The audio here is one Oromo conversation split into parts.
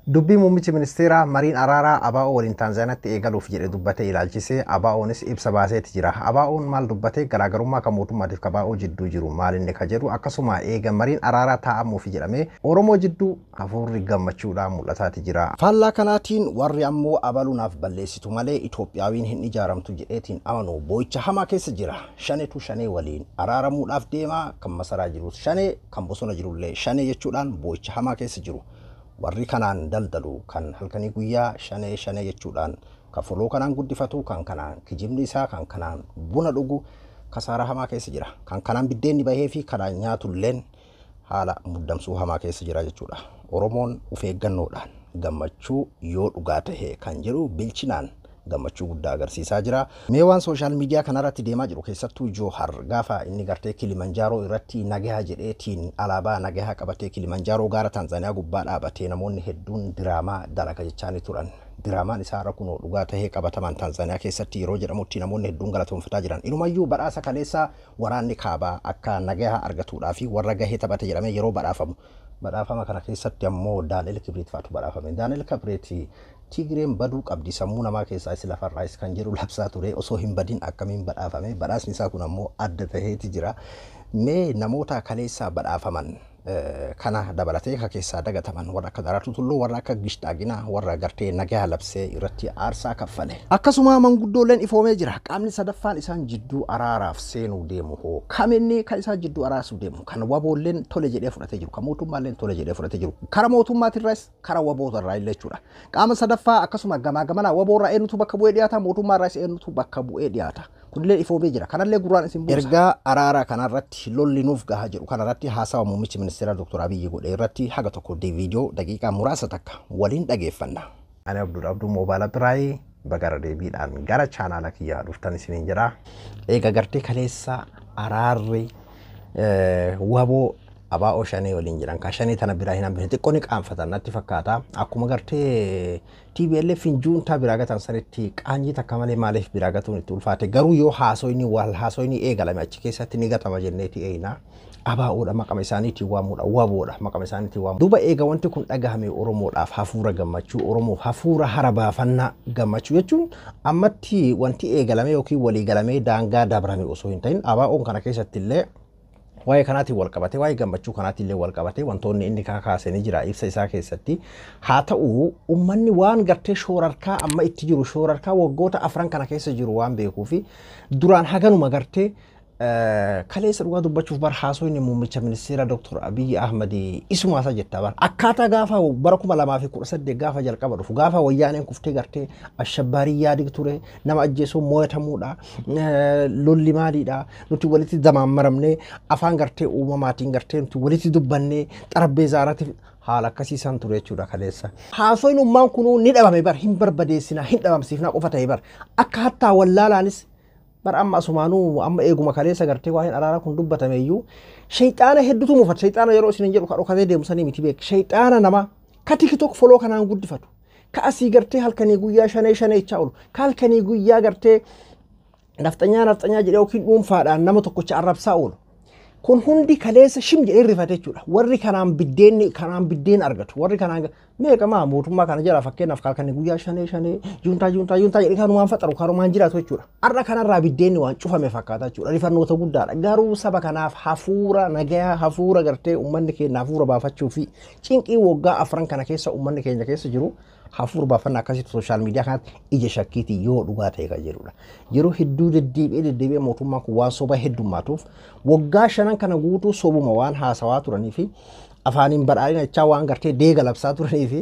Dubbii muummichi ministeeraa mariin araaraa ABO waliin Taanzaaniyaatti eegaluuf jedhe dubbatee ilaalchisee ABOnis ibsa baaseeti jira. ABO'n maal dubbatee garaagarummaa kan mootummaatiif kan ABO jidduu jiru maal inni ka jedhu akkasuma eega mariin araaraa taa'amuuf jedhamee Oromoo jidduu hafuurri gammachuudhaan mul'ataati jira. Faallaa kanaatiin warri ammoo abaluunaaf balleessitu malee Itoophiyaawiin hin ijaaramtu jedheetiin amanu boo'icha hamaa keessa jira. Shanetu shanee waliin araaramuudhaaf deema, kan masaraa jirus shanee, kan bosona jirullee shanee jechuudhaan boo'icha hamaa keessa jiru. Warri kanaan daldalu kan halkanii guyyaa shanee shanee jechuudhaan kan foloo kanaan guddifatu, kan kanaan kijibni isaa, kan kanaan buna dhugu kasaaraa hamaa keessa jira. Kan kanaan biddeenni bahee fi kanaan nyaatulleen haala muddamsuu hamaa keessa jira jechuudha. Oromoon of eeggannoodhaan gammachuu yoo dhugaa tahe kan jedhu bilchinaan gammachuu guddaa agarsiisaa jira. Mee waan sooshaal miidiyaa kanarratti deemaa jiru keessattuu Joohar gaafa inni gartee Kilimanjaaroo irratti nagaha jedheetiin alaabaa nagaha qabatee Kilimanjaaroo gaara Taanzaaniyaa gubbaa dhaabatee namoonni hedduun diraamaa dalaga jechaa ni turan. Diraamaan isaa kunoo dhugaa tahee qabatamaan Taanzaaniyaa keessatti yeroo jedhamutti namoonni hedduun galatoonfataa jiran. Inumayyuu badhaasa kaleessa waraanni kaabaa akka nagaha argatuudhaa fi warra gahee taphate jedhamee yeroo badhaafamu. Badhaafama kana keessatti ammoo Daani'el Kibriit fa'aatu badhaafame. Daani'el Kibriit Tigreen baduu qabdi sammuu namaa keessaa isa lafarraayis kan jedhu labsaa ture osoo hin badin akkamiin badhaafame. Badhaasni isaa kun ammoo adda taheeti jira. Mee namoota kaleessaa badhaafaman kana dabalatee ka keessaa dagataman warra akka Daraartuu Tulluu, warra akka Gishxaaginaa, warra gartee nagaa labsee irratti aarsaa kaffale. Akkasuma manguddooleen ifoomee jira. Qaamni sadaffaan isaan jidduu araaraaf seenuu deemu hoo kaminni kan isaan jidduu araarsuuf deemu kan waboolleen tole jedhee fudhatee jiru, kan mootummaalleen tole jedhee fudhatee jiru. Kara mootummaatirraas kara wabootarraa illee jechuudha. Qaama sadaffaa akkasuma gamaa gamanaa waboorraa eenyutu bakka bu'ee dhiyaata, mootummaarraas eenyutu bakka bu'ee dhiyaata. Kunillee ifoomee jira. Kanallee gurraan isin buusa. Ergaa araaraa kanarratti lolli nuuf gahaa jedhu kanarratti haasawa muummichi ministeeraa Dr. Abiyyi godhe irratti haga tokko viidiyoo daqiiqaa muraasa takka waliin dhageeffanna. Ani Abdul Abduu Moobaala Biraayii bagara deebiidhaan gara chaanaala kiyyaa dhuftan isiniin jedha. Eega gartee kaleessa araarri waboo ABO shanee waliin jiran kan shanee tana biraa hin hambifne xiqqoo ni qaanfatan natti fakkaata. Akkuma gartee TPLF juuntaa biraa gatan sanitti qaanyii takka malee maaliif biraa gatuun itti ulfaate, garuu yoo haasoyni wal haasoyni eegalame achi keessatti ni gatama jenneeti eeyina. ABOdha maqama isaaniitiin waamuudha, waboodha maqama isaaniitiin waamuudha. Duuba eega wanti kun dhagahame Oromoodhaaf hafuura gammachuu, Oromoof hafuura hara baafannaa gammachuu jechuun ammatti wanti eegalame yookiin waliigalamee daangaa dabrame osoo hin ta'in ABO'n kana keessatti illee waa'ee kanaatiin wal qabatee waa'ee gammachuu kanaatiin illee wal qabatee wantoonni inni kakaase ni jira ibsa isaa keessatti. Haa ta'u uummanni waan gartee shoorarkaa amma itti jiru shoorarkaa waggoota afran kana keessa jiru waan beekuu fi duraan haganuma gartee kaleessa dhugaa dubbachuuf bar haasoyni muummicha ministeera Dr. Abiyyi Ahmad isuma isa jetta bar. Akkaataa gaafa bara 2018 gaafa jalqaba dhufu gaafa wayyaaneen kuftee gartee ashabbaarii yaadig ture, nama ajjeesuun mo'atamuudha, lolli maaliidha, nuti walitti damaammaramnee afaan gartee uumamaatiin gartee nuti walitti dubbannee xarabbeezaa irratti haala akkasiisan ture jechuudha kaleessa. Haasoyni ummaan kunuu ni dhabame bar, hin barbadeessinaa, hin dhabamsiifnaa qofa ta'e bar. Akka hattaa wallaalaanis bar amma asumaanuu amma eeguma kaleessa gartee waa'een araaraa kun dubbatame iyyuu shayxaana hedduutu mufata. Shayxaana yeroo isin jedhu ka dhokatee deemu sanii miti beek. Shayxaana nama ka TikTok foloo kanaan guddifatu, ka asii gartee halkanii guyyaa shanee shanee jechaa oolu, ka halkanii guyyaa gartee nafxanyaa nafxanyaa jedhee yookiin dhuunfaadhaan nama tokkocha arrabsaa oolu. Kun hundi kaleessa shim jedhee rifate jechuudha. Warri kanaan biddeen kanaan biddeen argatu. Warri kanaan meeqamaa mootummaa kana jala fakkeenyaaf halkanii guyyaa shanee shanee juuntaa juuntaa juuntaa jedhee kanumaan faxaru kanumaan jiraatu jechuudha. Har'a kanarraa biddeenni waan cufame fakkaata jechuudha. Rifannoota guddaadha. Garuu saba kanaaf hafuura nagayaa hafuura gartee uummanni keenya hafuura baafachuu fi cinqii waggaa afran kana keessa uummanni keenya keessa jiru hafuura baafannaa akkasitti sooshaal miidiyaa kanatti ija shakkiitiin yoo dhugaa ta'e kan jedhudha. Yeroo hedduu deddeebi'ee deddeebi'ee mootummaan kun waan soba heddummaatuuf waggaa shanan kana guutuu sobuma waan haasawaa turanii fi afaaniin badhaadhina jechaa waan gartee deega labsaa turanii fi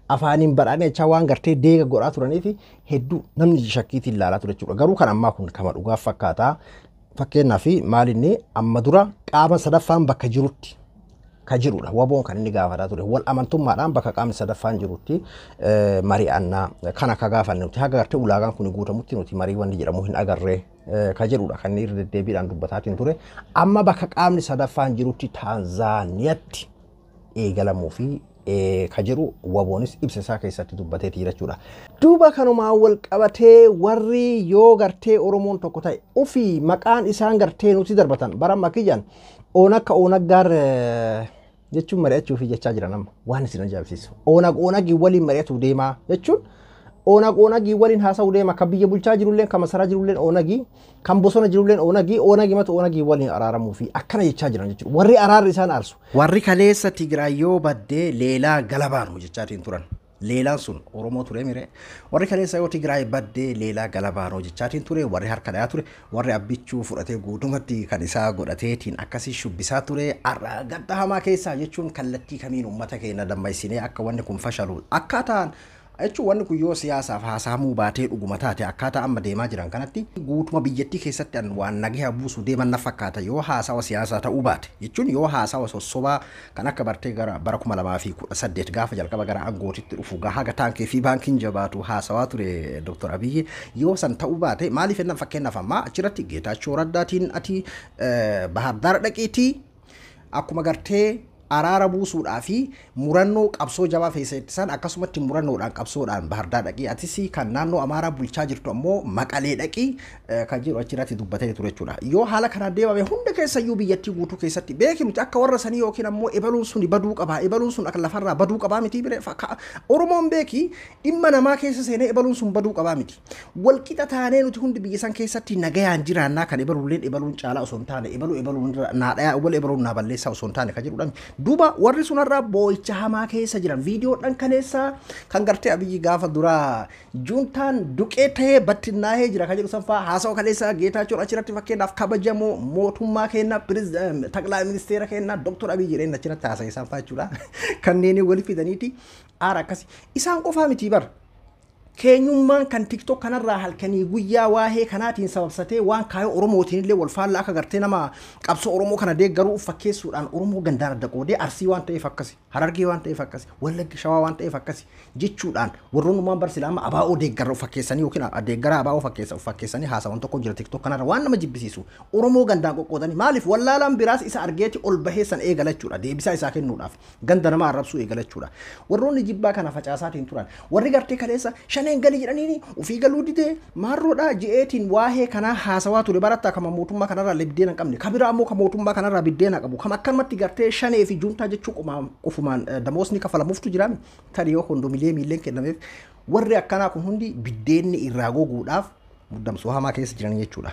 afaaniin badhaadhina jechaa waan gartee deega godhaa turanii fi hedduu namni ija shakkiitiin ilaalaa ture jechuudha. Garuu kan ammaa kun kama dhugaaf fakkaata. Fakkeenyaaf maalinni amma dura qaama sadaffaan bakka jirutti ka jirudha. Waboon kan inni gaafataa ture. Wal amantummaadhaan bakka qaamni sadaffaan jirutti mari'annaa kana ka gaafanne nuti haga gartee ulaagaan kun guutamutti nuti marii wanni jedhamu hin agarree ka jedhudha kan inni irra deddeebiidhaan dubbataatiin ture. Amma bakka qaamni sadaffaan jirutti Taanzaaniyaatti eegalamuu fi ka jedhu waboonis ibsa isaa keessatti dubbateeti jira jechuudha. Duuba kanumaan wal qabatee warri yoo gartee Oromoon tokko ta'e ofii maqaan isaan gartee nuti darbatan bara makiyyaan oonakka oonaggaar jechuun mari'achuuf jechaa jira nama waan isin ajaa'ibsiisu. Oonag oonagii waliin mari'atu deemaa jechuun oonag oonagii waliin haasa'uu deema. Kan biyya bulchaa jirulleen, kan masaraa jirulleen oonagii, kan bosona jirulleen oonagii, oonagii matu oonagii waliin araaramuu fi akkana jechaa jiran jechuudha. Warri araarri isaan aarsu. Warri kaleessa Tigraay yoo baddee leelaa galabaanu jechaatiin turan. Leelaan sun Oromoo ture mire. Warri kaleessa yoo Tigraay baddee leelaa galabaanoo jechaatiin ture, warri harka dhayaa ture, warri abbichuu fudhatee guutumatti kan isaa godhateetiin akkasii shubbisaa ture. Har'a gadda hamaa keessaa jechuun kallattii kamiin uummata keenya dammaysinee akka wanni kun fashalu akkaataan jechuun wanni kun yoo siyaasaaf haasaamuu baatee dhuguma taate akkaataa amma deemaa jiran kanatti guutuma biyyattii keessatti an waan nagaha buusu deeman na fakkaata yoo haasawa siyaasaa ta'uu baate jechuun yoo haasawa sossobaa kan akka bartee gara bara 2018 gaafa jalqaba gara aangootitti dhufu haga taankii fi baankiin jabaatu haasawaa ture Dr. Abiyyi yoo san ta'uu baate maaliif ennan fakkeenyaaf ammaa achirratti Geetaachoo Raddaatiin ati Bahardaar dhaqiitii akkuma gartee araara buusuudhaa fi murannoo qabsoo jabaa feessan akkasumatti murannoodhaan qabsoodhaan Bahardaar dhaqii atis kan naannoo Amaaraa bulchaa jirtu ammoo Maqalee dhaqii kan jiru achirratti dubbatee ture jechuudha. Yoo haala kanaan deemame hunda keessayyuu biyyattii guutuu keessatti beeki nuti akka warra sanii yookiin ammoo ebaluun sun baduu qabaa ebaluun sun akka lafarraa baduu qabaa miti bire Oromoon beeki dhimma namaa keessa seenee ebaluun sun baduu qabaa miti. Walqixa taanee nuti hundi biyya san keessatti nagayaan jiraannaa kan ebaluulleen ebaluun caalaa osoo hin taane ebaluu ebaluun naadhayaa ebaluu ebaluun naa balleessaa osoo hin taane kan jedhudha. Duuba warri sunarraa boo'icha hamaa keessa jiran viidiyoodhaan kaleessa kan gartee Abiyyi gaafa duraa juuntaan duqee ta'ee battinnaahee jira kan jedhu sanfaa haasawa kaleessa Geetaachoon achirratti fakkeenyaaf kabajamoo mootummaa keenya taqlaa ministeera keenya Dr. Abiyyi jedheen achirratti haasa'e sanfaa jechuudha. Kanneen wal fidaniiti aara akkasi isaan qofaa miti bar. Keenyummaan kan TikTok kanarraa halkanii guyyaa waa'ee kanaatiin sababsatee waan kaayoo Oromootiin illee wal faallaa akka gartee nama qabsoo Oromoo kana deeggaruu fakkeessuudhaan Oromoo gandaan adda qoodee Arsii waan ta'eef akkasi, Harargee waan ta'eef akkasi, Wallagga Shawaa waan ta'eef akkasi jechuudhaan warroonni barsilaama abaa'oo deeggaruu fakkeessanii yookiin deeggaraa abaa'oo fakkeessanii haasawan tokko jira TikTok kanarra waan nama jibbisiisu Oromoo gandaan qoqqoodanii maaliif wallaalaan biraas isa argeeti ol bahee san eegalachuudha deebisaa isaa kennuudhaaf ganda nama arrabsuu eegalachuudha. Warroonni jibbaa kana facaasaatiin turan warri gartee kaleessa shaneen galii jedhaniini ofii galuu didee maarroodha je'eetiin waa'ee kanaa haasawaa ture barattaa kama mootummaa kanarraa biddeena hin qabne kabira ammoo ka mootummaa kanarraa biddeena qabu kam akkanumatti gartee shanee fi juuntaa jechuu qofumaan damoosni kafalamuuftu jiraami tarii yoo kondomilee miilleen kennameef warri akkanaa kun hundi biddeenni irraa goguudhaaf muddamsuu hamaa keessa jiran jechuudha.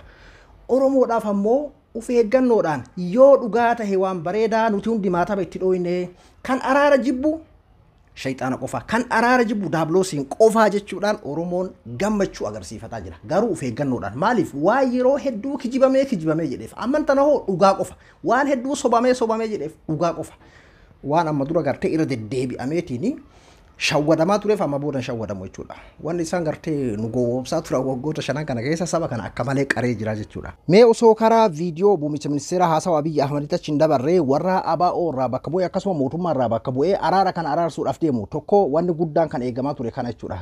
Oromoodhaaf ammoo of eeggannoodhaan yoo dhugaa tahe waan bareedaa nuti hundi maataba itti dhooyne kan araara jibbu shayxaana qofaa kan araara jibbu daabloosiin qofaa jechuudhaan Oromoon gammachuu agarsiifataa jira. Garuu of eeggannoodhaan maaliif waan yeroo hedduu kijibamee kijibamee jedheef amman tana hoo dhugaa qofa waan hedduu sobamee sobamee jedheef dhugaa qofa waan amma dura gartee irra deddeebi'ameetiin shawwadamaa tureef amma booda shawwadamu jechuudha. Wanni isaan gartee nu gowwoomsaa turan waggoota shanan kana keessa saba kana akka malee qaree jira jechuudha. Mee osoo karaa viidiyoo muummicha ministeera haasawa Abiyyi Ahmaditti achi hin dabarree warra ABO irraa bakka bu'ee akkasuma mootummaa irraa bakka bu'ee araara kana araarsuudhaaf deemu tokko wanni guddaan kan eegamaa ture kana jechuudha.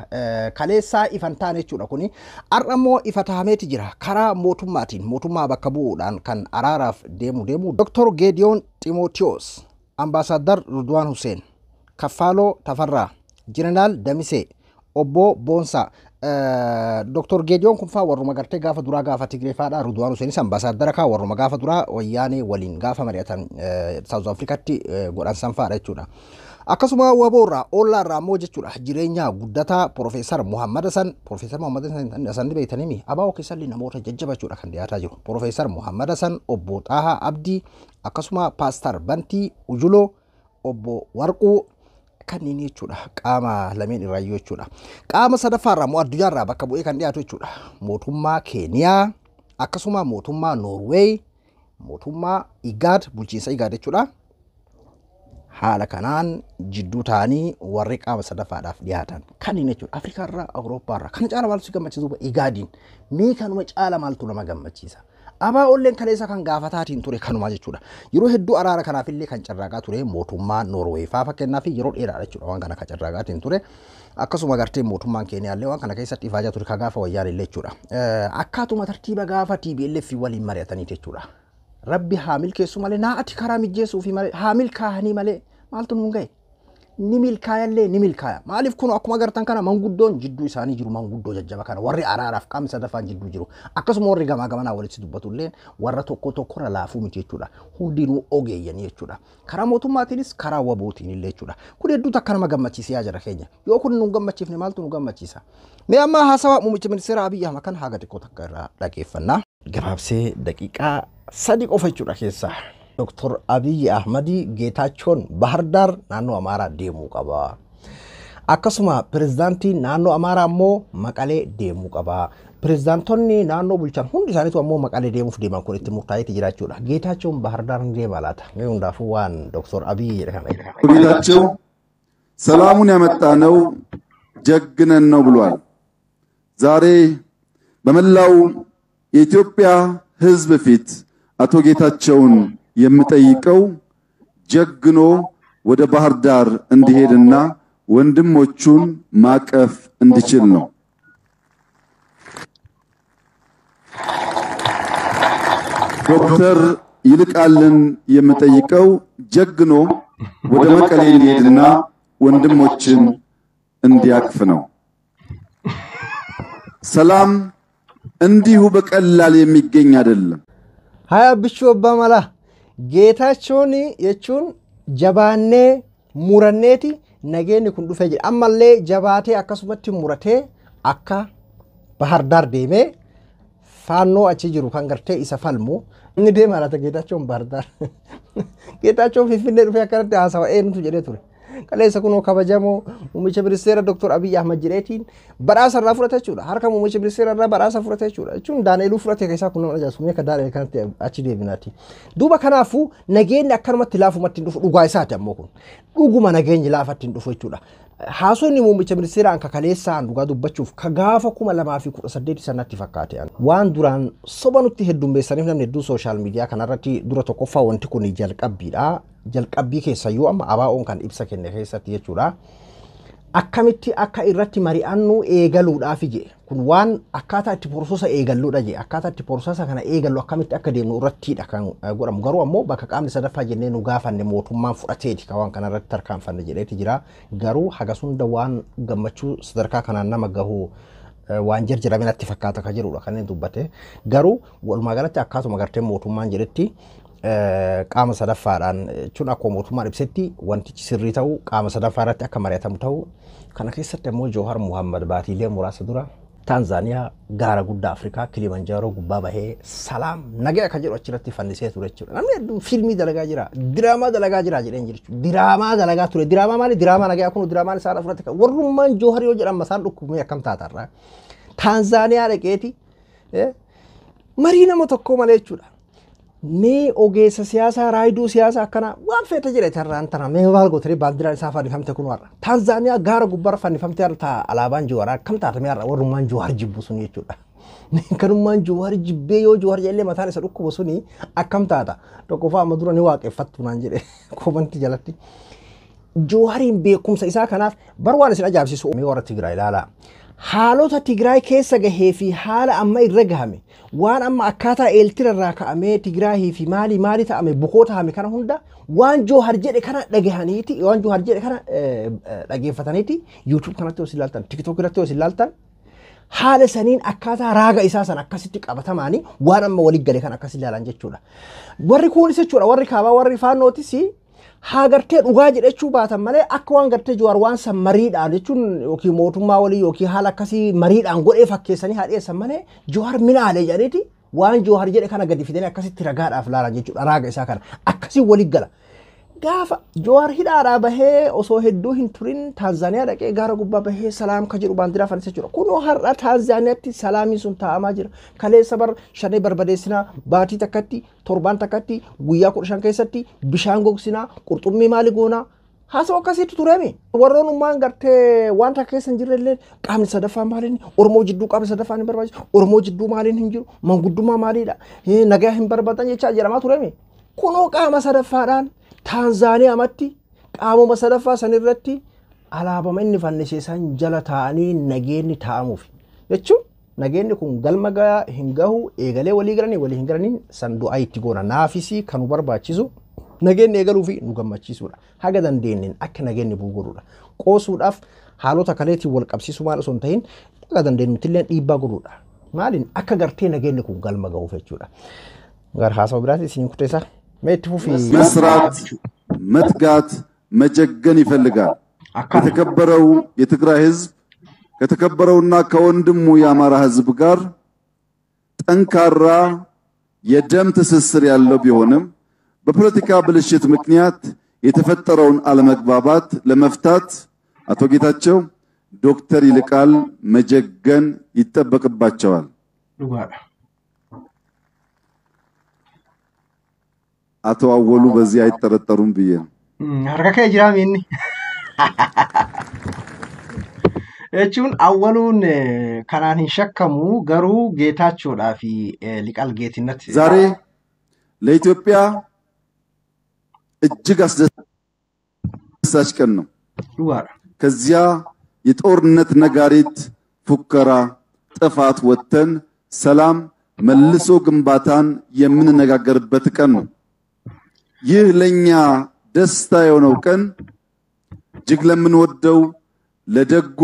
Kaleessaa ifan taane jechuudha kuni har'a immoo ifa tahameeti jira karaa mootummaatiin mootummaa bakka bu'uudhaan kan araaraaf deemu Dr. Geediyoon Ximootiyoos, Ambaasaadar Rudwaan Huseen, Kaffaaloo Tafarraa, Jeneraal Damisee, Obbo Boonsaa, Dr. Geediyoon kun faa warruma gartee gaafa duraa gaafa Tigree faadha. Rudwaan Huseenis ambaasaadara kaa warruma gaafa duraa wayyaanee waliin gaafa mari'atan Saawuz Afrikaatti godhan san faadha jechuudha. Akkasuma waboorraa ollaarraa ammoo jechuudha jireenya guddataa Profeesar Muhammad Hasan Profeesar Muhammad Hasan beektanii ABO keessallee namoota jajjabachuudha kan dhiyaataa jiru. Profeesar Muhammad Hasan, Obbo Xaahaa Abdii, akkasuma Paastar Bantii Ujuloo, Obbo Warquu kanneen jechuudha qaama lameen irraayyuu jechuudha. Qaama sadaffaarraa immoo addunyaarraa bakka bu'ee kan dhiyaatu jechuudha. Mootummaa Keeniyaa akkasuma mootummaa Noorweey, mootummaa Igaad bulchiinsa Igaad jechuudha. Haala kanaan jidduu ta'anii warri qaama sadaffaadhaaf dhiyaatan kanneen jechuudha. Afrikaarraa Awurooppaarraa kana caala maaltu si gammachiisu Igaadiin mee kanuma caala maaltu nama gammachiisa. ABOlleen kaleessa kan gaafataatiin ture kanuma jechuudha. Yeroo hedduu araara kanaafillee kan carraaqaa ture mootummaa Noorweey faa fakkeenyaaf yeroo dheeraadha jechuudha waan kana kan carraaqaatiin ture. Akkasuma gartee mootummaan Keeniyaallee waan kana keessatti ifaajaa ture kan gaafa wayyaalillee jechuudha. Akkaatuma tartiiba gaafa TPLF waliin mari'atanii jechuudha. Rabbi haa milkeessu malee naa ati karaa mijjeessuu fi malee haa milkaa'anii malee maaltu nuun ga'e. Ni milkaayallee ni milkaaya. Maaliif kun akkuma agartan kana manguddoon jidduu isaanii jiru, manguddoo jajjaba kana warri araaraaf qaamni sadaffaan jidduu jiru. Akkasuma warri gamaa gamanaa walitti dubbatullee warra tokko tokkorra laafuu miti jechuudha. Hundinuu ogeeyyanii jechuudha. Karaa mootummaatiinis karaa wabootiin illee jechuudha. Kun hedduutu akka nama gammachiisee jira keenya. Yoo kun nu gammachiifne maaltu nu gammachiisa? Mee amma haasawaa muummicha ministeera Abiyyi Ahmad kan haga xiqqoo takka irraa dhageeffannaa. Gabaabsee daqiiqaa 3 qofa jechuudha keessaa. Dr. Abiyyi Ahmadi Geetaachoon Bahar Daar naannoo Amaaraa deemuu qaba. Akkasuma pirezidaantiin naannoo Amaaraa ammoo Maqalee deemuu qaba. Pirezidaantonni naannoo bulchan hundi isaaniitu ammoo Maqalee deemuuf deeman kun itti murtaa'eeti jira jechuudha. Geetaachoon Bahar Daar ni deema laata? Mee hundaafuu waan Dr. Abiyyi jedhe kana. ጌታቸው ሰላሙን ያመጣነው ጀግነን ነው ብሏል። ዛሬ በመላው የኢትዮጵያ ሕዝብ ፊት አቶ ጌታቸውን የምጠይቀው ጀግኖ ወደ ባህር ዳር እንዲሄድና ወንድሞቹን ማቀፍ እንዲችል ነው። ዶክተር ይልቃልን የምጠይቀው ጀግኖ ወደ መቀሌ እንዲሄድና ወንድሞችን እንዲያቅፍ ነው። ሰላም እንዲሁ በቀላል የሚገኝ አይደለም። Haya bichuu abbaa malaa Geetaachoon jechuun jabaannee muranneeti nageenyi kun dhufee jira. Ammallee jabaatee akkasumatti muratee akka Bahar Daar deemee faannoo achi jiru kan gartee isa falmu inni deema laata Geetaachoon Bahar Daar. Geetaachoon Finfinnee dhufee akkanatti haasawa eenyutu jedhee ture. Kaleessa kunoo kabajamoo muummicha ministeera Dr. Abiyyi Ahmad jedheetiin badhaasa irraa fudhate jechuudha. Harka muummicha ministeera irraa badhaasa fudhate jechuudha. Jechuun Daani'eluu fudhate keessaa kun nama ajaa'ibu. Mee akka Daani'el kanatti achi deebinaati. Duuba kanaafuu nageenyi akkanumatti laafumatti hin dhufu dhugaa isaati ammoo kun. Dhuguma nageenyi laafatti hin dhufu jechuudha. Haasonni muummicha ministeera anka kaleessaan dhugaa dubbachuuf ka gaafa 2018 sanatti fakkaate. Waan duraan soba nutti heddummeessaniif namni hedduun sooshaal miidiyaa kanarratti dura tokkoffaa wanti kun jalqabbiidha. Jalqabbii keessayyuu amma ABO'n kan ibsa kenne keessatti jechuudha. Akkamitti akka irratti mari'annu eegaluudhaaf jedhe. Kun waan akkaataa itti porososa eegalluudha jedhe. Akkaataa itti porososa kana eegallu akkamitti akka deemnu irrattiidha kan godhamu. Garuu ammoo bakka qaamni sadaffaa jennee nu gaafanne mootummaan fudhateeti kan waan kana irratti tarkaanfanne jedheeti jira. Garuu hagas hunda waan gammachuu sadarkaa kanaan nama gahu waan jarjarame natti fakkaata kan jedhudha kan inni dubbate. Garuu walumaa galatti akkaatuma gartee mootummaan jedhetti qaama sadaffaadhaan jechuun akkuma mootummaan ibsetti wantichi sirrii ta'u qaama sadaffaa irratti akka mari'atamu ta'u kana keessatti ammoo Joohar Muhammad baatiilee muraasa dura Taanzaaniyaa gaara guddaa Afrikaa Kilimanjaaroo gubbaa bahee salaam nagaya kan jedhu achirratti fannisee ture jechuudha. Namni hedduun fiilmii dalagaa jira, diraamaa dalagaa jira jedheen jiru jechuudha. Diraamaa dalagaa ture. Diraamaa maali? Diraamaa nagayaa kun diraamaan isaa fudhate kan warrummaan Joohar yoo jedhan masaan dhukkubee akkam taatarraa. Taanzaaniyaa dhaqeeti marii nama tokko malee jechuudha. Mee ogeessa siyaasaa raayiduu siyaasaa akkanaa waan feete jedhe tarraan tana mee maal gootanii baandiraan isaa fannifamte kun warra. Taanzaaniyaa gaara gubbaarra fannifamte har'a taa alaabaan Jowaar akkam taate mee har'a warrummaan Jowaar jibbu sun jechuudha. Kanummaan Jowaar jibbee yoo Jowaar jedhee mataan isa dhukkubu suni akkam taata. Tokkoffaa amma dura ni waaqeffattu naan jedhe koomantii jalatti. Jowaariin beekumsa isaa kanaaf bar waan isin ajaa'ibsiisu mee warra Tigraay ilaalaa. Haalota Tigraay keessa gahee fi haala amma irra gahame waan amma akkaataa eeltira irraa ka'amee Tigraayii fi maali maali ta'ame bukoo ta'ame kana hunda waan Joohar jedhe kana dhagahaniiti waan Joohar jedhe kana dhageeffataniiti YouTube kanatti yoo ilaaltan TikTok irratti yoo ilaaltan haala saniin akkaataa raaga isaa san akkasitti qabatamaanii waan amma walii gale kan akkas ilaalan jechuudha. Warri kunis jechuudha warri kaabaa warri faannootis haa gartee dhugaa jedhechuu baatan malee akka waan gartee Jowaar waan san mariidhaan jechuun yookiin mootummaa walii yookiin haala akkasii mariidhaan godhee fakkeessanii haa dhiyeessan malee Jowaar minaalee jedhaniiti waan Jowaar jedhe kana gadi fidanii akkasitti ragaadhaaf laalan jechuudha raaga isaa kana akkasii walii gala. Gaafa Jowaar hidhaadhaa bahee osoo hedduu hin turin Taanzaaniyaa dhaqee gaara gubbaa bahee salaam ka jedhu baandiraa fannise jechuudha. Kunoo har'a Taanzaaniyaatti salaamiin sun taa'amaa jira. Kaleessa bar shanee barbadeessinaa baatii takkatti torbaan takkatti guyyaa 15 keessatti bishaan gogsinaa qurxummii maali goonaa haasawaa akkasiitu tureemi. Warroon ummaan gartee waan takka keessa hin jirre illee qaamni sadaffaan maaliin Oromoo jidduu qaamni sadaffaan hin barbaachisu Oromoo jidduu maaliin hin jiru manguddummaa maaliidha nagaa hin barbaadan jechaa jedhamaa tureemi. Kunoo qaama sadaffaadhaan Taanzaaniyaa matti qaamuma sadaffaa sanirratti alaabama inni fannisee san jala taa'anii nageenyi taa'amuuf jechuun nageenyi kun galma gahaa hin gahu eegalee walii galanii walii hin galaniin san du'aa itti goona naafisi kan nu barbaachisu Nageenyi eegaluu fi nu gammachiisuudha. Haga dandeenyeen akka nageenyi bu'u godhuudha. Qoosuudhaaf haalota kaleetiin wal qabsiisuu maal osoo hin ta'in haga dandeenyutti illee dhiibbaa godhuudha. Maaliin akka gartee nageenyi kun galma ga'uuf jechuudha. Gara haasawa biraatti isin kuteessa. Mee itti fufii. መስራት፣ መትጋት፣ መጀገን ይፈልጋል። Akkana. ከተከበረው የትግራይ ህዝብ ከተከበረውና ከወንድሙ የአማራ ህዝብ ጋር ጠንካራ የደም ትስስር ያለው ቢሆንም በፖለቲካ ብልሽት ምክንያት የተፈጠረውን አለመግባባት ለመፍታት አቶ ጌታቸው ዶክተር ይልቃል መጀገን ይጠበቅባቸዋል። Dhugaadha. አቶ አወሉ በዚህ አይጠረጠሩም ብዬ ነው። Harka kee jiraami inni. Jechuun awwaluun kanaan hin shakkamu garuu Geetaachoodhaa fi Liqaal Geetinnatti. ዛሬ ለኢትዮጵያ እጅግ አስደሳች ቀን ነው። Dhugaadha. ከዚያ የጦርነት ነጋሪት ፉከራ፣ ጥፋት ወጥተን ሰላም መልሶ ግንባታን የምንነጋገርበት ቀን ነው። ይህ ለኛ ደስታ የሆነው ቀን እጅግ ለምንወደው ለደጉ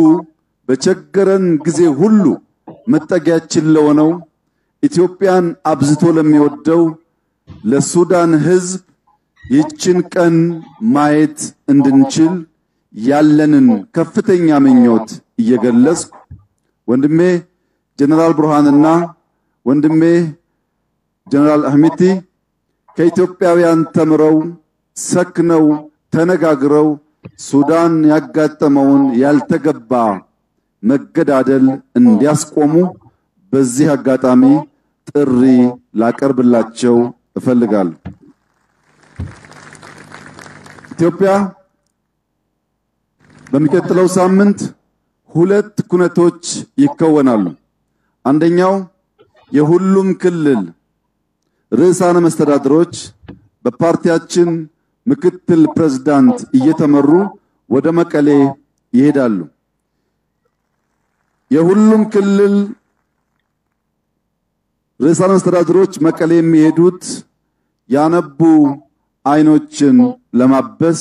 በቸገረን ጊዜ ሁሉ መጠጊያችን ለሆነው ኢትዮጵያን አብዝቶ ለሚወደው ለሱዳን ሕዝብ ይህችን ቀን ማየት እንድንችል ያለንን ከፍተኛ ምኞት እየገለጽኩ ወንድሜ ጀነራል ብርሃንና ወንድሜ ጀነራል አህሚቲ ከኢትዮጵያውያን ተምረው ሰክነው ተነጋግረው ሱዳን ያጋጠመውን ያልተገባ መገዳደል እንዲያስቆሙ በዚህ አጋጣሚ ጥሪ ላቀርብላቸው እፈልጋለሁ። ኢትዮጵያ በሚቀጥለው ሳምንት ሁለት ኩነቶች ይከወናሉ። አንደኛው የሁሉም ክልል ርዕሳነ መስተዳድሮች በፓርቲያችን ምክትል ፕሬዝዳንት እየተመሩ ወደ መቀሌ ይሄዳሉ። የሁሉም ክልል ርዕሳነ መስተዳድሮች መቀሌ የሚሄዱት ያነቡ አይኖችን ለማበስ፣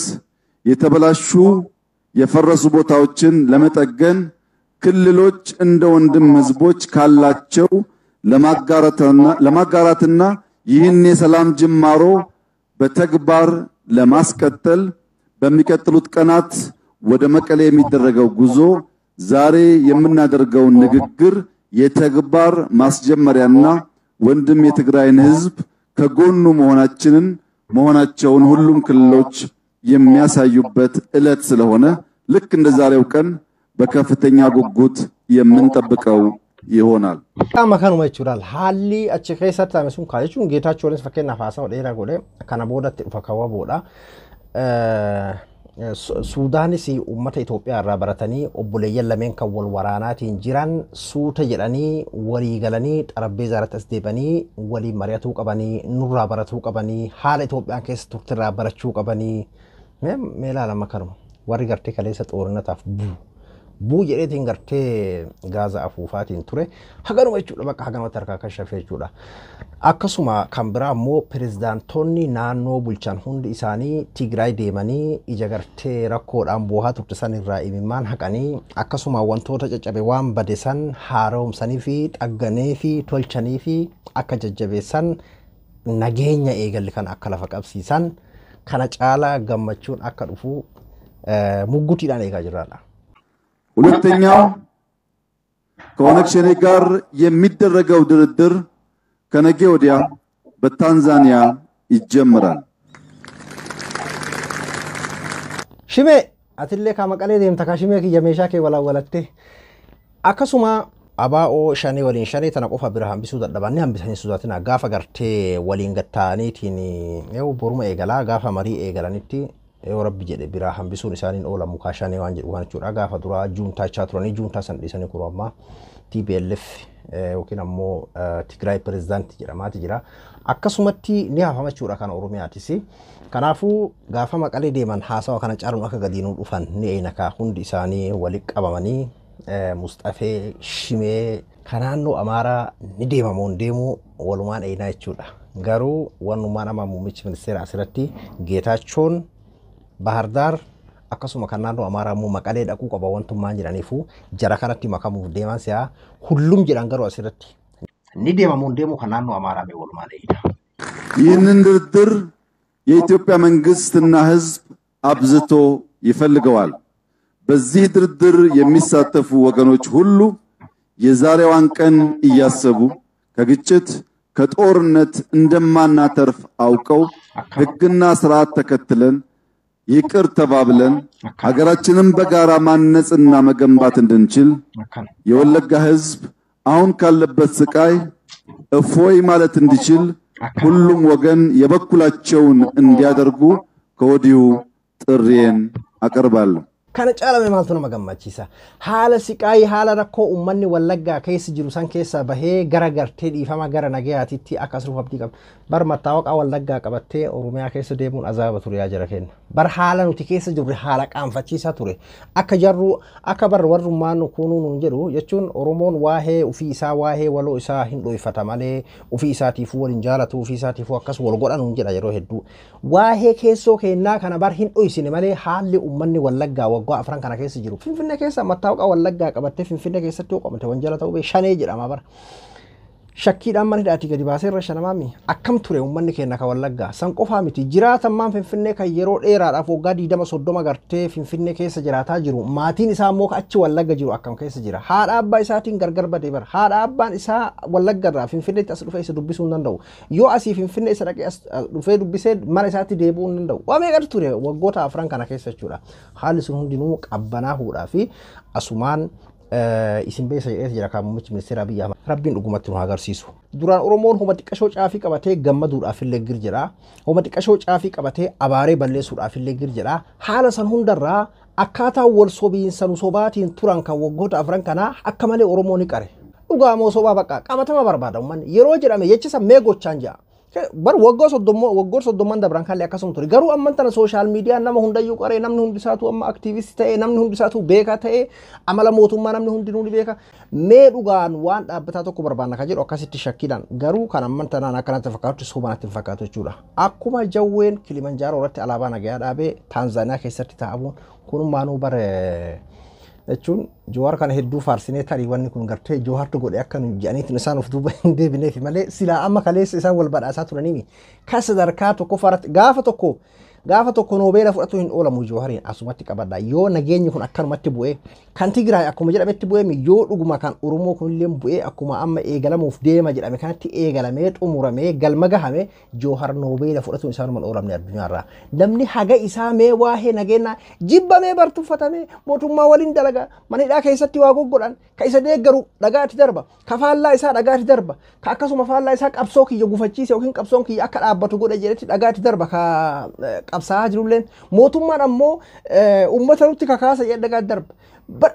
የተበላሹ የፈረሱ ቦታዎችን ለመጠገን፣ ክልሎች እንደ ወንድም ህዝቦች ካላቸው ለማጋራትና ይህን የሰላም ጅማሮ በተግባር ለማስቀጠል በሚቀጥሉት ቀናት ወደ መቀሌ የሚደረገው ጉዞ ዛሬ የምናደርገውን ንግግር የተግባር ማስጀመሪያና ወንድም የትግራይን ህዝብ ከጎኑ መሆናችንን መሆናቸውን ሁሉም ክልሎች የሚያሳዩበት ዕለት ስለሆነ ልክ እንደ ዛሬው ቀን በከፍተኛ ጉጉት የምንጠብቀው ይሆናል። Qaama kanuma jechuudha. Haalli achi keessatti taa'ame sun kaa jechuun Geetaachoonis fakkeenyaaf haasawa dheeraa godhe kana boodatti dhufa kawaboodha. Suudaanis uummata Itoophiyaa irraa baratanii obboleeyyan lameen kan wal waraanaatiin jiran suuta jedhanii walii galanii xarabbeezaa irratti as deebanii waliin mari'atuu qabanii, nurraa baratuu qabanii, haala Itoophiyaan keessa turte irraa barachuu qabanii. Mee ilaalama kanuma warri gartee kaleessa xoorinataaf buu buu jedheetiin gartee gaaza afuufaatiin ture haganuma jechuudha, bakka haganumatti harkaa kan shafee jechuudha. Akkasuma kan biraa immoo pirezidaantonni naannoo bulchan hundi isaanii Tigraay deemanii ija gartee rakkoodhaan boohaa turte san irraa imimmaan haqanii, akkasuma wantoota caccabe waan bade san haaromsanii fi xagganee fi tolchanii fi akka jajjabeessan, nageenya eegalli kan akka lafa qabsiisan, kana caalaa gammachuun akka dhufu muggutiidhaan eegaa jirraadha. ሁለተኛው ከኦነግ ሸኔ ጋር የሚደረገው ድርድር ከነገ ወዲያ በታንዛኒያ ይጀምራል። Shimee atillee kaa Maqalee deemta kaa shimee kiyya meeshaa kee walaawwalattee. Akkasuma abaa'oo shanee waliin shanee tana qofa bira hambisuu dadhaban ni hambisanii sodaatina gaafa gartee waliin gatta'aniitiin yoo boruma eegalaa gaafa marii eegalanitti yoo rabbi jedhe biraa hambisuun isaaniin oolamu kaa shanee waan jedhu kan jechuudha. Gaafa duraa juuntaachaa turanii juuntaa san dhiisanii kuruu ammaa TPLF yookiin ammoo Tigraay pirezidaantii jedhamaati jira. Akkasumatti ni hafama jechuudha kan Oromiyaatis. Kanaafuu gaafa Maqalee deeman haasawa kana caaluun akka gadiinuu dhufan ni eenakaa hundi isaanii walitti qabamanii Musxafee Shimee kan naannoo Amaaraa ni deemamuun deemuu walumaan eenaa jechuudha. Garuu wannumaan amma muummichi ministeera asirratti Geetaachoon Bahardaar akkasuma kan naannoo Amaaraa immoo Maqalee dhaquu qaba wantummaan jedhaniifu jara kanatti makamuuf deeman si'a hullum jedhan garuu asirratti. Ni deemamuun deemu kan naannoo Amaaraa mee walumaa leeyidha. ይህንን ድርድር የኢትዮጵያ መንግስትና ሕዝብ አብዝቶ ይፈልገዋል። በዚህ ድርድር የሚሳተፉ ወገኖች ሁሉ የዛሬዋን ቀን እያሰቡ ከግጭት ከጦርነት እንደማናተርፍ አውቀው ሕግና ስርዓት ተከትለን ይቅር ተባብለን ሀገራችንን በጋራ ማነጽና መገንባት እንድንችል የወለጋ ሕዝብ አሁን ካለበት ስቃይ እፎይ ማለት እንዲችል ሁሉም ወገን የበኩላቸውን እንዲያደርጉ ከወዲሁ ጥሪዬን አቀርባለሁ። Kana caalame maaltu nama gammachiisa? Haala siqaayii haala rakkoo uummanni Wallaggaa keessa jiru san keessa bahee gara gartee dhiifama gara nagayaatitti akkas dhufu abdii qabna. Bar mattaawaqaa Wallaggaa qabattee Oromiyaa keessa deemuun azaaba ture yaa jara kenna. Bar haala nuti keessa jirre haala qaanfachiisaa ture. Akka jarru akka bar warrummaan kunuu nuun jedhu jechuun Oromoon waa'ee ofii isaa waa'ee waloo isaa hin dhoyfata malee ofii isaatiifuu wal hin jaalatu ofii isaatiifuu akkas wal godha nuun jedha yeroo hedduu. Waa'ee keessoo kennaa kana bar hin dhoysine malee haalli uummanni Wallaggaa waggaa afran kana keessa jiru. Finfinnee keessa mattaawaqaa Wallaggaa qabattee Finfinnee keessatti yoo qabate wanjala ta'uu bee shanee jedhama bara. Shakkiidhaan mana hidhaatii gadi baasee irra shanamaami. Akkam ture uummanni keenya ka Wallaggaa. San qofaa miti jiraatammaan Finfinnee kan yeroo dheeraadhaaf waggaa 20-30 gartee Finfinnee keessa jiraataa jiru. Maatiin isaa immoo achi Wallagga jiru akkam keessa jira. Haadha abbaa isaatiin gargar badee bara. Haadha abbaan isaa Wallagga irraa Finfinneetti as dhufee isa dubbisuu hin danda'u. Yoo asii Finfinnee isa dhaqee as dhufee dubbisee mana isaatti deebi'uu hin danda'u. Waa meeqatu ture waggoota afran kana keessa jechuudha. Haalli sun hundinuu qabbanaahuudhaa fi asumaan isin beessa jedhee jira kan muummichi ministeera Abiyyi Ahmad. Rabbiin dhugumatti nu haa agarsiisu. Duraan Oromoon homa xiqqashoo caafii qabatee gammaduudhaaf illee gir jedha. Homa xiqqashoo caafii qabatee abaaree balleessuudhaaf illee gir jedha. Haala san hundarraa akkaataa wal sobiinsa nu sobaatiin turan kan waggoota afran kanaa akka malee Oromoo ni qare. Dhugaa moo sobaa bakka qabatama barbaada uummanni. Yeroo jedhame jecha san mee gochaan ja'a. Bar waggaa soddomman dabran kallee akkasuma ture. Garuu amman tana sooshaal miidiyaan nama hundayyuu qaree namni hundisaatu amma aktiivistii ta'e namni hundisaatu beekaa ta'e amala mootummaa namni hundinuu ni beeka. Mee dhugaan waan dhaabbataa tokko barbaanna kan jedhu akkasitti shakkiidhaan garuu kan amman tanaan akkanatti fakkaatu soba natti hin fakkaatu jechuudha. Akkuma jawween Kilimanjaaroo irratti alaabaa nagayaa dhaabee Taanzaaniyaa keessatti taa'amuun kunummaanuu bare jechuun Jawaar kana hedduu faarsinee tarii wanni kun gartee Jawaartu godhe akka nu jedhaniitiin isaan of duuba hin deebineef malee silaa amma kaleessa isaan wal badhaasaa turaniimi. Kan sadarkaa tokkoffaa irratti gaafa tokko noobeela fudhatu hin oolamu Jawaariin asumatti qabadha. Yoo nageenyi kun akkanumatti bu'ee kan Tigraay akkuma jedhametti bu'ee yoo dhuguma kan Oromoo kunillee bu'ee akkuma amma eegalamuuf deema jedhame kanatti eegalamee xumuramee galma gahame Jawaar noobeela fudhatu isaanuma hin oolamne addunyaarraa. Namni haga isaa mee waa'ee nageenyaa jibbamee bartuffatamee mootummaa waliin dalagaa mana hidhaa keessatti waa goggodhan ka isa deeggaru dhagaatti darba ka faallaa isaa dhagaatti darba ka akkasuma faallaa isaa qabsoo kiyya gufachiise yookiin qabsoon kiyya akka dhaabbatu godhe jedhetti dhagaatti darba ka qabsaa'aa jirulleen mootummaan ammoo uummata nutti kakaasa jedhe dhagaatti darba.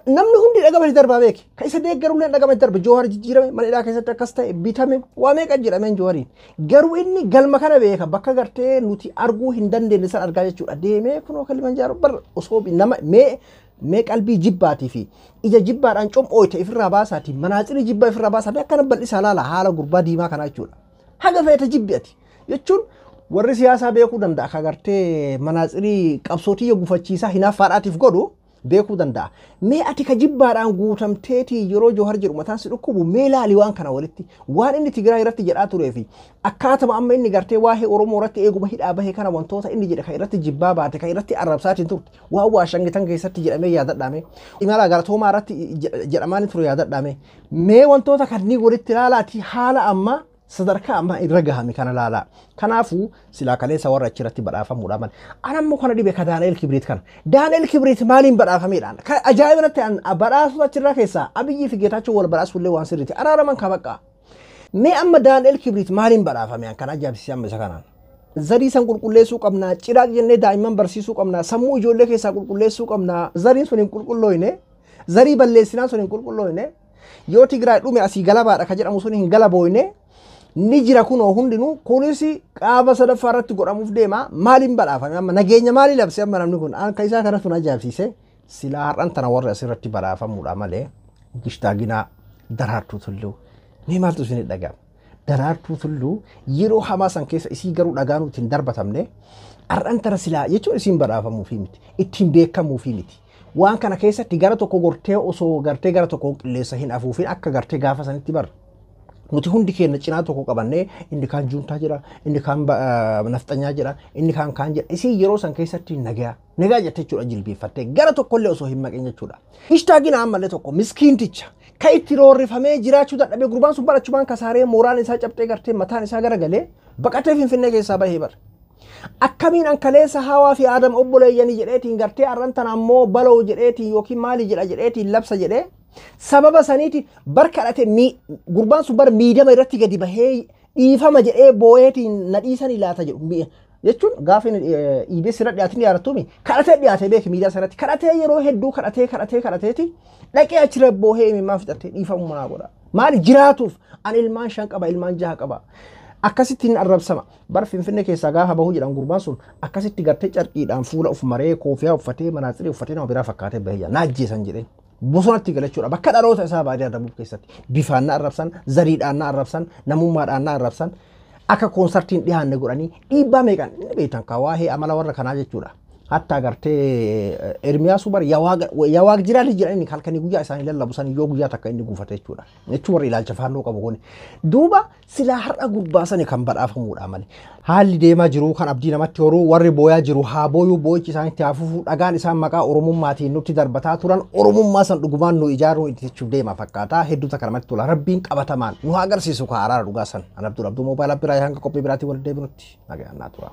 Namni hundi dhagamatti darbaa beeke ka isa deeggarulleen dhagamatti darba Jawaar jijjiirame mana hidhaa keessatti akkas ta'e bitame waa meeqa jedhameen Jawaariin garuu inni galma kana beeka bakka gartee nuti arguu hin dandeenye san argaa jechuudha deemee kunoo Kilimanjaaroo bar osoo nama mee qalbii jibbaatii fi ija jibbaadhaan com'ooyte ifirraa baasaatii manaaxirii jibbaa ifirraa baasaa fi akkana bal'isaa laala haala gurbaa diimaa kanaa jechuudha. Haga feete jibbi ati jechuun warri siyaasaa beekuu danda'a ka gartee manaaxirii qabsootiyya gufachiisaa hinaaffaadhaatiif godhu beekuu danda'a. Mee ati ka jibbaadhaan guutamteetii yeroo Jawaar jedhu mataan si dhukkubu mee laali waan kana walitti waan inni Tigraay irratti jedhaa turee fi akkaatuma amma inni gartee waa'ee Oromoo irratti eeguma hidhaa bahee kana wantoota inni jedhe kan irratti jibbaa baate kan irratti arrabsaatiin turte waan Waashangitan keessatti jedhamee yaadadhaame imala galatoomaa irratti jedhamaa ture yaadadhaame mee wantoota kanneen walitti ilaalaati haala amma sadarkaa amma irra gahame kana laalaa. Kanaafuu silaa kaleessa warra achirratti badhaafamuudha malee. Ana immoo kana dhibe ka Daani'el Kibriit kana. Daani'el Kibriit maaliin badhaafameedhaan? Kan ajaa'iba natti badhaasuu achirraa keessaa Abiyyii fi Geetaachoo wal badhaasuu illee waan sirriiti. Araaraman ka baqqaa. Mee amma Daani'el Kibriit maaliin badhaafame kan ajaa'ibsiise amma isa kanaan? Zarii san qulqulleessuu qabnaa, ciraaq jennee daa'imman barsiisuu qabnaa, sammuu ijoollee keessaa qulqulleessuu qabnaa. Zariin sun hin qulqullooyne, zarii balleessinaan sun hin qulqullooyne, yoo Tigraay dhume asii galabaadha ka jedhamu sun hin galabooyne, ni jira kunoo hundinuu kunis qaama sadaffaa irratti godhamuuf deema maaliin badhaafame amma nageenya maalii labse amma namni kun akka isaa kanatu na ajaa'ibsiise silaa har'an tana warri asirratti badhaafamuudha malee gishtaaginaa daraartuu tulluu mee maaltu isin dhaga'ama Daraartuu Tulluu yeroo hamaa san keessa isii garuu dhagaan ittiin darbatamne har'an tana silaa jechuun isiin badhaafamuufii miti, ittiin beekamuufii miti. Waan kana keessatti gara tokko gortee osoo gartee gara tokko qilleensa hin afuufin akka gartee gaafa sanitti bara. Nuti hundi keenya cinaa tokko qabannee, inni kaan juuntaa jira, inni kaan nafxanyaa jira, inni kaan kaan jira. Isiin yeroo san keessatti nagaa nagaa jettee jechuudha, jilbeeffattee gara tokkollee osoo hin maqin jechuudha. Ishtaagina ammallee tokko miskiinticha kan itti roorrifamee jiraachuu dadhabee, gurbaan sun barachumaan kasaaree, mooraan isaa cabxee, gartee mataan isaa garagalee baqatee Finfinnee keessaa bahee bara. Akkamiin ankaleessa hawaa fi aadam obboleeyyanii jedheetiin gartee arran tana ammoo baloo jedheetiin yookiin maali jedha jedheetiin labsa jedhee, sababa saniiti bar kadhate. Gurbaan sun bar miidama irratti gadi bahee dhiifama jedhee boo'eetiin na dhiisanii laata jedhu jechuun gaafa EBS irra dhiyaatin dhiyaatattuumi kadhatee dhiyaatee beeki. Miidiyaa irratti kadhatee, yeroo hedduu kadhatee kadhatee kadhateeti dhaqee achirra boohee imimmaan fixatee dhiifamuu manaa godha. Maali jiraatuuf an ilmaan 5 qaba, ilmaan 6 qaba. Akkasittiin arrabsama. Bar Finfinnee keessaa gaafa bahuu jedhan gurbaan sun akkasitti gartee carqiidhaan fuula of maree, koofiyaa uffatee, manaatsirii uffatee, nama biraa fakkaatee bahee na ajjeesan jedhee. Bosonatti galachuudha. Bakka dhaloota isaa baadiyyaa Dabub keessatti bifaan na arrabsan, zariidhaan na arrabsan, namummaadhaan na arrabsan, akka koonsartiin dhiyaanne godhanii dhiibbaa meeqan inni beektan kaa waa'ee amala warra kanaa jechuudha. Hatta gartee Ermiyaasuu bar yawaaq jiraali jedhanii halkanii guyyaa isaanii lallabu san yoo guyyaa takka inni guufate jechuudha. Jechuun warri ilaalcha faannoo qabu kuni. Duuba silaa har'a gurbaa sani kan badhaafamuudha malee. Haalli deemaa jiru kan abdii namatti horuu, warri booyaa jiru haa booyuu, boo'ichi isaanitti haa fufuu. Dhagaan isaan maqaa Oromummaatiin nutti darbataa turan Oromummaa san dhugumaan nu ijaaruu itti jechuuf deema fakkaata. Hedduu takka namatti tola. Rabbiin qabatamaan nu haa agarsiisu ka araara dhugaa san. An Abdul Abduu Moobaayil biraa, hanga qophii biraatiin wal deebinutti nagaan naa tura.